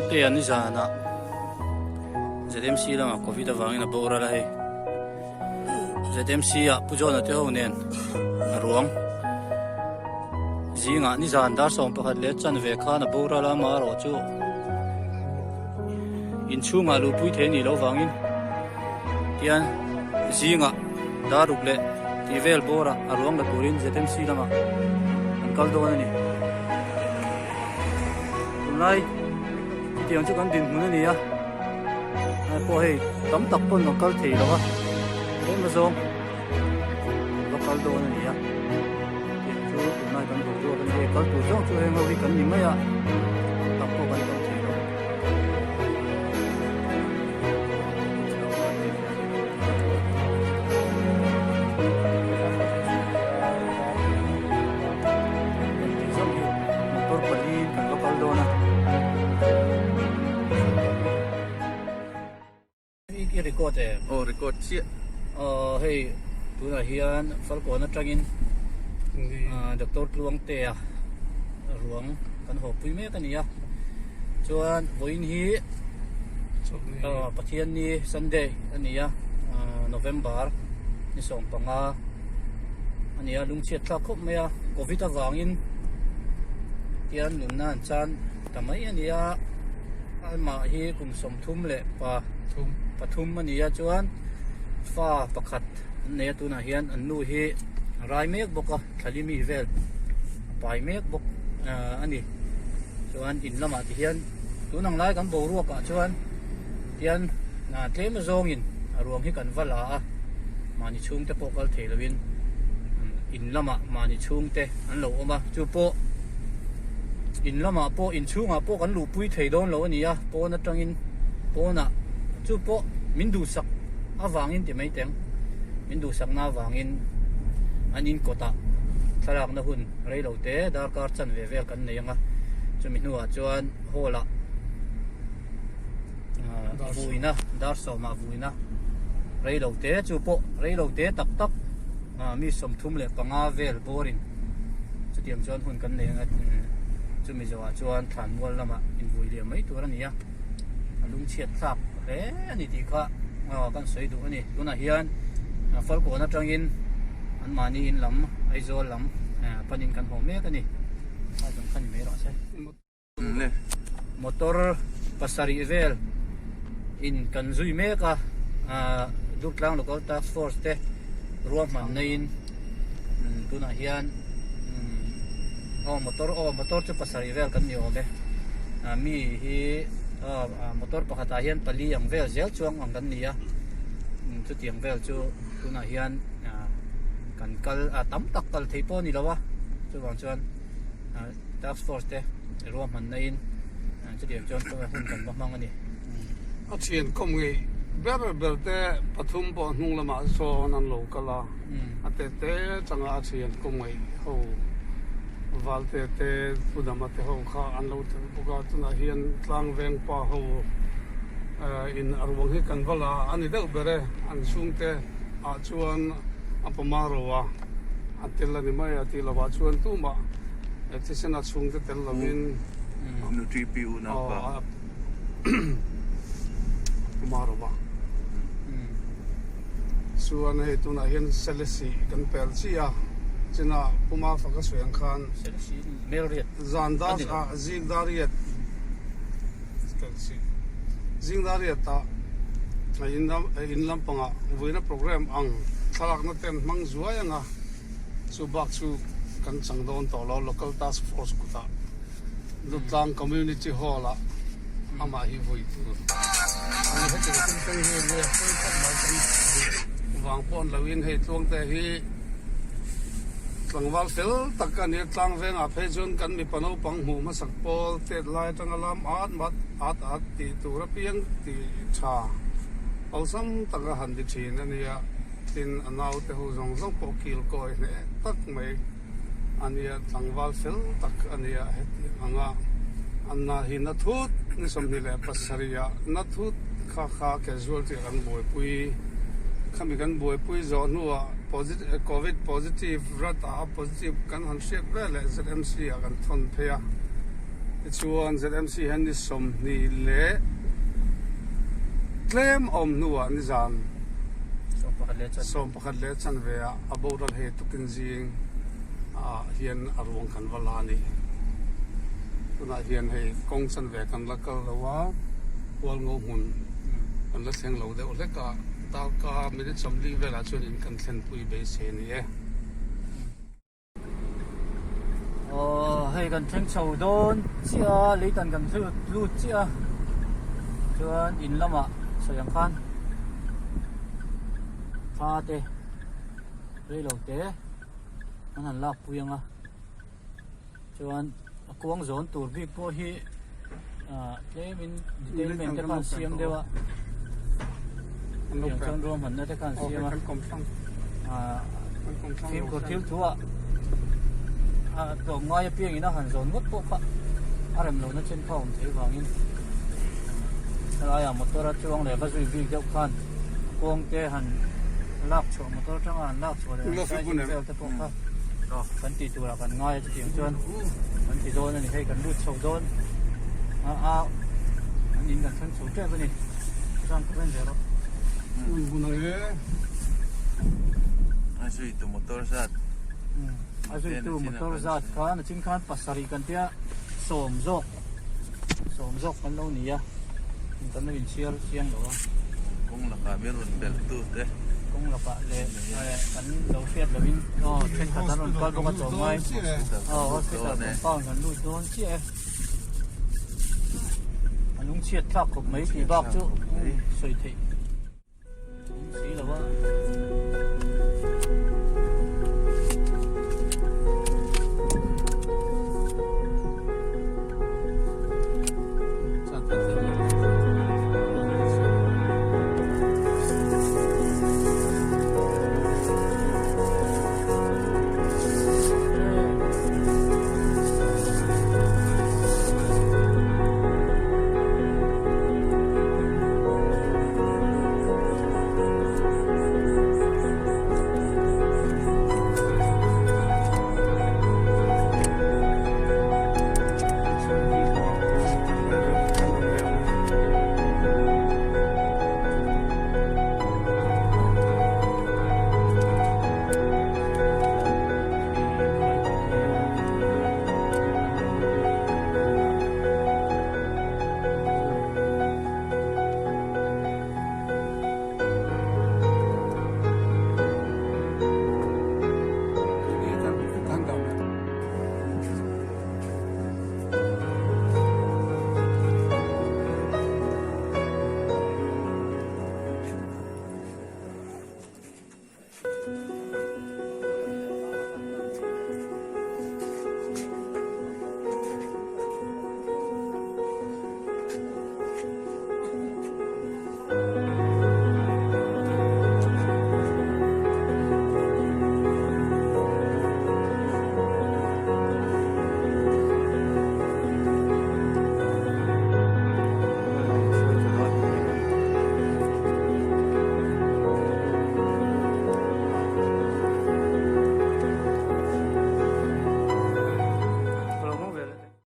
Tluangtea nizanah ZMC lamah covid avangin a boral a hei. ZMC ah Pu John-a te ho nen a ruang zingah nizan dar 11 leh chanve khan a boral a amaherawh chu inchhungah luhpui thei a nih loh vangin tian zingah dar ruk leh tih vel bawrah a ruang la turin ZMC lamah an kal dawn a ni. Tunlai chutiang chu kan dinhmun a ni a hei pawh hei tam tak pawn kan kal thei lo a tlem azawng kan va kal dawn a ni a chutiang chu tunlai kan boruak a ni hei kal tur zawng chu heng ho hi kan ni mai a tam pawh kan kal thei lo. Motor pali kan va kal dawn a. I record em? Aw record chiah. Aw hei tunah hian Falkawn atangin Doctor Tluangtea ruang kan haw pui mek a ni a. Chuan vawiin hi Pathianni Sunday a ni a November ni 15 a ni a lungchhiat thlak khawp mai a covid avangin tian nunna an chan ta mai a ni a amah hi kum 30 leh pa pathum a ni a chuan fa pakhat an nei a tunah hian an nu hi a rai mek bawk a thlali mi vel a pai mek bawk a ni chuan in lamah te hian tun ang lai kan boruak ah chuan tian tlem azawngin a ruang hi kan va la a mahni chhungte pawh kal thei lovin in lamah mahni chhungte an lo awm a chu pawh in lamah pawh in chhungah pawh kan luhpui thei dawn lo a ni a pawn atangin pawnah chu pawh min duhsak avangin ti mai teng min duhsakna avangin an in kawtah thlalakna hun rei lo te darkar chanve vel kan nei ang a chumi hnuah chuan hall ah vuina dar sawmah vuina rei lo te chu pawh rei lo te tak tak mi 35 vel bawrin chutiang chuan hun kan nei ang a chumi zawhah chuan thlanmual lamah invui leh mai tur a ni a a lungchhiat thlak hle a ni tih kha kan sawi duh a ni tunah hian Falkawn atangin anmahni in lam Aizawl lam panin kan haw mek a ni a zawng kha ni mai rawh se. Motor pasarih vel in kan zui mek a Durtlang Local Task Force te ruahman neiin tunah hian aw motor aw motor chu pasarih vel kan ni awm e mi hi motor pakhatah hian pali ang vel zel chuang ang kan ni a chutiang vel chu tunah hian kan kal tam tak kal thei pawh a ni lo a chuvang chuan. Task force te ruahmanna in chutiang chuan hun kan va hmang a ni. A thian kawm ngei ber ber te pathum pawh hnung lamah sawn an lo kal a, a te te changa a thian kawm ngei ho Valte te Pu Dama te ho kha an lo tel bawk a, tunah hian Tlangveng pa ho in a ruang hi kan va la a ni deuh ber e, an chhungte ah chuan a pawma ro a. A tel a ni mai a tih lovah chuan tumah thisen a chhungte tel lovin Puma rova chuan hei tunah hian Selesih kan pel chi a china Puma faka sawi ang khan zan dar ah zing dar riat Zing dar riat ah in lampangah vuina program ang thlalakna te an hmang zuai ang a, chu bak chu kan chang dawn tawh lo Local Task Force kutah Lutlang Community Hall ah amah hi vui tur a ni. Heti ka tum hi lui a pawi khawp mai kan duh vang pawh an loin hei Tluangte hi Tlangval fel tak a ni a, tlang vengah phei chuan kan mipa naupang hmuh hmasak pawl tet lai atanga lam at mat at at tih tur apiang tih tha awlsam taka han ti thin a nia, tin a naute ho zawng zawng pawh kil kawi hneh tak mai a nia, tlangval fel tak a nia hetiang anga an na hi na thut ni 27 ah na thut kha kha casualty ah kan buaipui khami kan buaipui zawh hnuah Covid positive rat ah a positive kan han hriat vel leh ZMC ah kan thawn phei a. Tichuan ZMC hian ni 20 leh tlem a awm hnuah nizan 11 leh chanve ah a boral hei tukin zing ah hian a ruang kan va la a ni. Tunah hian hei kawng chanve kan la kal lo a, Hualngo hmun kan la thleng lo deuh hlek a, darkar minute 40 velah chuan in kan thlenpui beisei a ni e. Aw hei kan thleng chho dawn chiah a leitan kan hlut lut chiah a chuan in lamah sawi ang khan thla te reilo te an han lak pui ang a chuan a kuang zawn tur bik pawh hi ah tlem in detailment te khan siam deuh a tiang chuan ruahmanna te khan siam a ah fimkhur thil thu ah ah tlawm ngai apiangin a han zawn ngawt pawh kha a rem lohna chen kha a awm theih vangin helaiah motor a chuang leh va zui bik deuh khan kuang te han lak chhuah motor atanga han lak chhuah leh han sizing vel te pawh kha kan tih turah kan ngai a chutiang chuan kan ti dawn a ni hei kan lut chho dawn a a an in kan thleng chho tep a ni chuan ka en ve rawh. A zuitu motor zat. A zuitu motor zat kha nachin khan pasarih kan tia sawm zawk sawm zawk kan lo ni a kan lo inchhiar chiang lo a. Kawng lakah min rawn belh tu te. Kawng lakah leh kan lo hriat lovin aw thenkhat an rawn kal bawk a chawm ngai aw hospital compound kan lut dawn chiah e. A lungchhiat thlak khawp mai tih bak chu sawi theih awm si lo a.